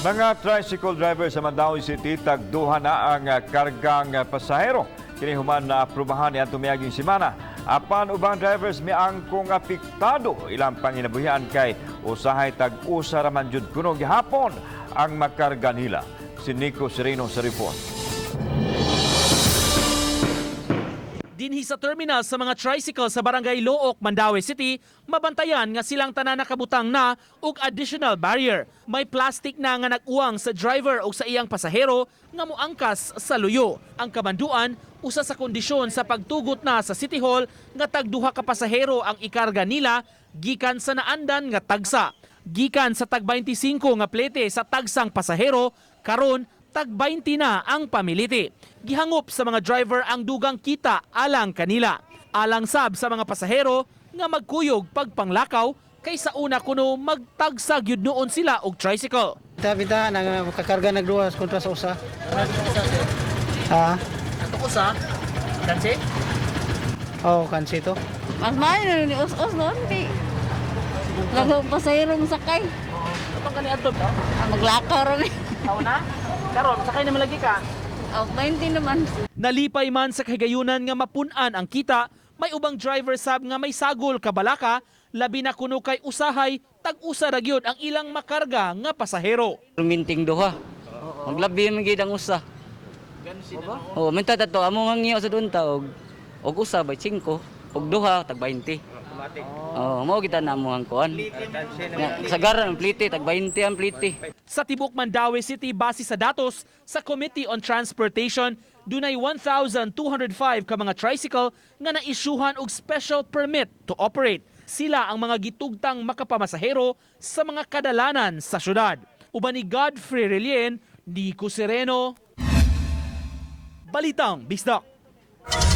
Mga tricycle driver sa Mandaue City, tagduha na ang kargang pasahero. Kini human na aprubahan niadtong miaging semana. Apan ubang drivers miangkong apektado ilang panginabuhian kay usahay tag-usa ra man jud kuno gihapon ang makarga nila. Si Nico Sereno sa report. Dinhi sa terminal sa mga tricycle sa Barangay Looc, Mandaue City, mabantayan nga silang tanan nakabutang na og additional barrier. May plastic na nga nag-uwang sa driver o sa iyang pasahero nga moangkas sa luyo. Ang kamanduan, usa sa kondisyon sa pagtugot na sa City Hall nga tagduha ka pasahero ang ikarga nila gikan sa naandan nga tagsa. Gikan sa tag 25 nga plete sa tagsang pasahero, karon tag 20 na ang pamiliti. Gihangop sa mga driver ang dugang kita alang kanila. Alang sab sa mga pasahero nga magkuyog pagpanglakaw kay sa una kuno magtagsa gyud noon sila og tricycle. Bita, nang kakarga nagduha kontra sa usa. Ha? Ato ko sa kanse? Oh, kansi to. Mas maayo na ni us-us noon kay Lagaw pasahero mo sakay. Atong kani adto. Ah, maglakaw ra ni. Na? Karon sakay na malagi ka. Oh, 20 naman. Nalipay man sa kahigayunan nga mapun-an ang kita, may ubang driver sab nga may sagol kabalaka, labi na kuno kay usahay tag-usa ra gyud ang ilang makarga nga pasahero. Minting duha. Maglabi man gid ang usa. Oh, minta tato amo nga ngiyo sa dunta og usa by 5 og duha tag 20. Oh, mao kita na mo ang kuan. Nga, Sagaran ang plite tag 20 ang plite. Sa tibok Mandaue City, base sa datos sa Committee on Transportation, dunay 1,205 ka mga tricycle nga naisyuhan og special permit to operate. Sila ang mga gitugtang makapamasahero sa mga kadalanan sa syudad. Uban ni Godfrey Relien, Nico Sereno, Balitang Bisdak.